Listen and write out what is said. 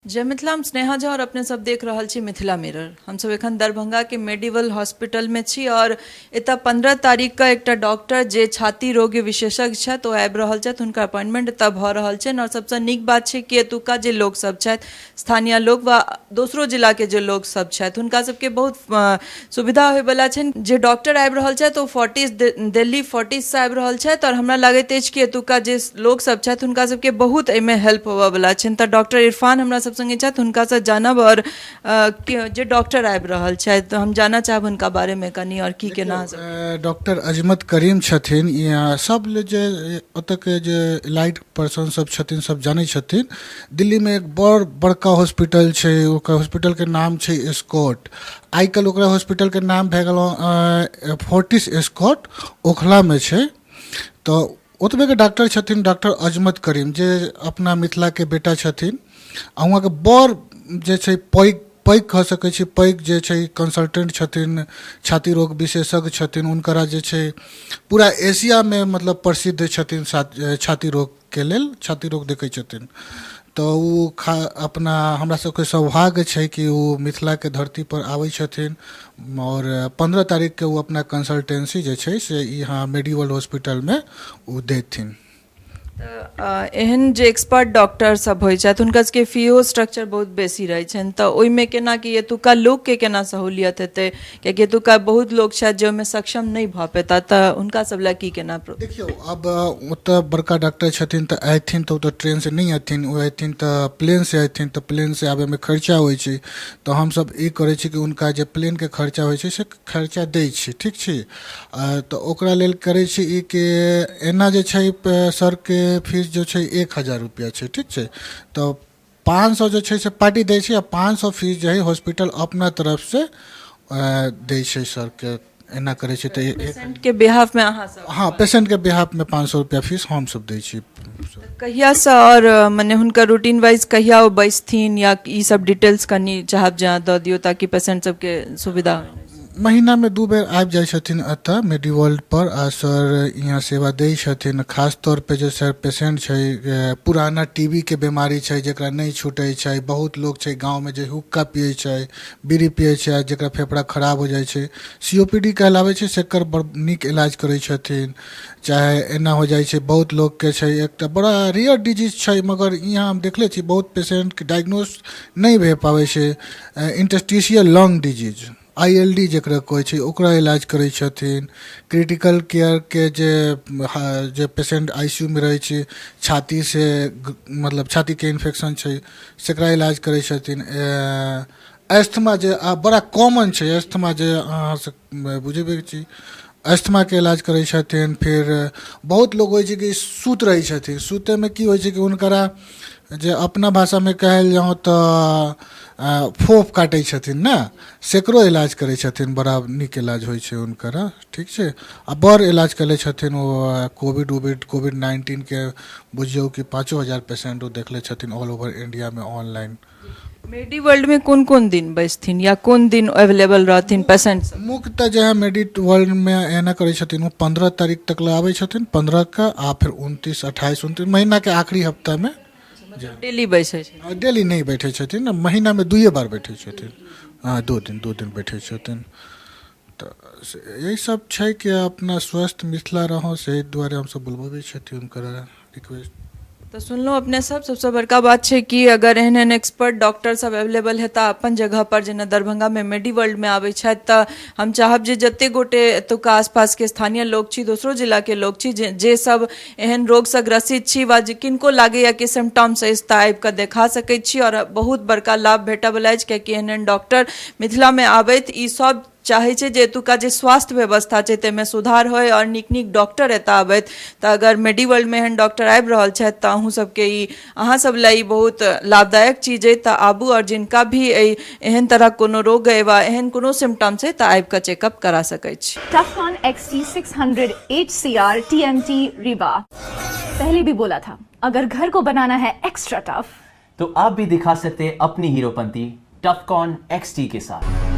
जय मिथिला, हम स्नेहा झा और अपने सब देख रहल छी मिथिला मिरर। हमसब एखन दरभंगा के मेडिवल हॉस्पिटल में छी और एतऽ 15 तारीख के एकटा डॉक्टर जे छाती रोग विशेषज्ञ छथि ओ आबि रहल छथि, हुनकर अपॉइंटमेंट एतऽ भऽ रहल छनि। और सबसँ नीक बात छै कि एतुका जे लोक सब छथि, स्थानीय लोक वा दोसरो जिलाके जे लोक सब छथि, हुनका सबके बहुत सुविधा होइवला छनि। जे डॉक्टर आबि रहल छथि ओ फोर्टिस, दिल्ली फोर्टिससँ आबि रहल छथि आओर हमरा लागैत अछि कि एतुका जे लोक सब छथि हुनका सबके बहुत एहिमे हेल्प होबऽवला छनि। तऽ डॉक्टर इरफान हमरा सब सङ्गे छथि, हुनकासँ जानब आओर जे डॉक्टर आबि रहल छथि तऽ हम जानऽ चाहब हुनका बारेमे कनि आओर की केना। डॉक्टर अजमत करीम छथिन। यहाँ सब जे ओतऽके जे इलाइट पर्सन सब छथिन सब जानै छथिन। दिल्लीमे एक बड़ बड़का हॉस्पिटल छै, ओकर हॉस्पिटलके नाम छै एस्कॉट। आइ काल्हि ओकरा हॉस्पिटलके नाम भए गेल फोर्टिस एस्कॉट, ओखलामे छै। तऽ ओतबेके डॉक्टर छथिन डॉक्टर अजमत करीम, जे अपना मिथिलाके बेटा छथिन। आ हुआँके बड़ जे छै पैघ पैघ कह सकै छी, पैघ जे छै कंसल्टेंट छथिन, छाती रोग विशेषज्ञ छथिन। हुनकरा जे छै पूरा एशियामे मतलब प्रसिद्ध छथिन छाती रोगके लेल, छाती रोग देखै छथिन। तऽ ओ खा अपना हमरा सबके सौभाग्य छै कि ओ मिथिलाके धरतीपर आबै छथिन आओर 15 तारीखके ओ अपना कंसल्टेंसी जे छै से यहाँ मेडिवल हॉस्पिटलमे ओ देथिन। तऽ एहन जे एक्सपर्ट डॉक्टर सब होइ छथि हुनका सबके फीओ स्ट्रक्चर बहुत बेसी रहै छनि, तऽ ओहिमे केना कि एतुका लोकके केना सहूलियत हेतै? कियाकि एतुका बहुत लोक छथि जे ओहिमे सक्षम नहि भऽ पेता, तऽ हुनका सब लए की केना? देखियौ, आब ओतऽ बड़का डॉक्टर छथिन तऽ अयथिन तऽ ओ तऽ ट्रेनसँ नहि अयथिन, ओ अयथिन तऽ प्लेनसँ अयथिन। तऽ प्लेनसँ आबैमे खर्चा होइ छै। तऽ हमसब ई करै छी कि हुनका जे प्लेनके खर्चा होइ छै से खर्चा दै छी, ठीक छै? तऽ ओकरा लेल करै छी ई कि एना जे छै सरके फीस जे छै 1000 रुपैआ छै, ठीक छै? तऽ 500 जे छै से पार्टी दै छै आ 500 फीस जे हइ हॉस्पिटल अपना तरफसँ दै छै सरके। एना करै छै तऽ पेशेंटके बिहाफमे अहाँ सब? हँ, पेशेंटके बिहाफमे 500 रुपैआ फीस हमसब दै छी। कहियासँ आओर मने हुनकर रूटीन वाइज कहिया ओ बैसथिन या ई सब डिटेल्स कनि चाहब जे अहाँ दऽ दियौ ताकि पेशेंट सबके सुविधा होइ। महीनामे 2 बेर आबि जाइ छथिन एतऽ मेडी वर्ल्ड पर आ सर यहाँ सेवा दै छथिन। खास तौर पे जे सर पेशेंट छै, पुराना टी बी के बीमारी छै, जकरा नहि छूटै छै। बहुत लोक छै गाँवमे जे हुक्का पियै छै, बीड़ी पियै छै आ जकरा फेफड़ा खराब हो जाइ छै, सी ओ पी डी कहलाबै छै, सेकर बड़ नीक इलाज करै छथिन। चाहे एना हो जाइ छै, बहुत लोकके छै, एकटा बड़ा रेयर डिजीज छै, मगर यहाँ हम देखले छी बहुत पेशेंटके डायग्नोस नहि भए पाबै छै, interstitial lung disease, I L D जकरा कहै छै, ओकरा इलाज करै छथिन। क्रिटिकल केयरके जे पेशेंट आई सी you मे रहै छै, छातीसँ मतलब छातीके इन्फेक्शन छै, सेकरा इलाज करै छथिन। एस्थमा जे आब बड़ा कॉमन छै, एस्थमा जे अहाँ सब बुझबे छी, अस्थमाके इलाज करै छथिन। फेर बहुत लोग होइ छै कि सुति रहै छथिन। सुतैमे की होइ छै कि हुनकरा जे अपना भाषामे कहल जाउ तऽ फोफ काटै छथिन ने, सेकरो इलाज करै छथिन। बड़ा नीक इलाज होइ छै हुनकर, ठीक छै? आ बड़ इलाज कयले छथिन ओ कोविड उविड, कोविड-19के बुझियौ कि 5000 पेशेंट ओ देखले छथिन ऑल ओवर इंडियामे ऑनलाइन। मेडी वर्ल्ड में कोन कोन दिन बैसथिन या कोन दिन अवेलेबल रहथिन पेशेंट सब? मुख्यतः जे है मेडी वर्ल्डमे एना करै छथिन, ओ 15 तारीख तक लए आबै छथिन, 15के आ फेर 29, 28, 29, महीनाके आखिरी हफ्तामे। डेली बैसै छै? डेली नहि बैठै छथिन, महीनामे दुइए बार बैठै छथिन। हँ, 2 दिन, 2 दिन बैठै छथिन। तऽ यही सब छै कि अपना स्वस्थ मिथिला रहौ, से दुआरे हमसब बोलबबै छथिन हुनकर रिक्वेस्ट। तऽ सुनलहुँ अपने सब, सबसँ बड़का बात छै कि अगर एहन एहन एक्सपर्ट डॉक्टर सब अवेलेबल हेता अपन जगह पर, जेना दरभंगामे मेडी वर्ल्डमे आबै छथि, तऽ हम चाहब जे जते गोटे एतुका आसपासके स्थानीय लोक छी, दोसरो जिलाके लोक छी, जे सब एहन रोगसँ ग्रसित छी वा जे किनको लागैए कि सिम्टम्स अछि, तऽ आबि कऽ देखा सकै छी आओर बहुत बड़का लाभ भेटयवला अछि, कियाकि एहन एहन डॉक्टर मिथिलामे आबथि। ई सब चाहै छै जे एतुका जे स्वास्थ्य व्यवस्था छै ताहिमे सुधार होइ आओर नीक नीक डॉक्टर एतऽ आबथि। तऽ अगर मेडिवर्ल्डमे एहन डॉक्टर आबि रहल छथि तऽ अहूँ सबके ई, अहाँ सब लए ई बहुत लाभदायक चीज अइ। तऽ आबू आओर जिनका भी एहि एहन तरहक कोनो रोग अइ वा एहन कोनो सिम्टम्स अइ तऽ आबि कऽ चेकअप करा सकै छी। Tufcon XT600 HCR TMT Rebar। पहले भी बोला था, अगर घर को बनाना है एक्स्ट्रा टफ तो आप भी दिखा सकते हैं अपनी हीरोपंती टफकॉन XT के साथ।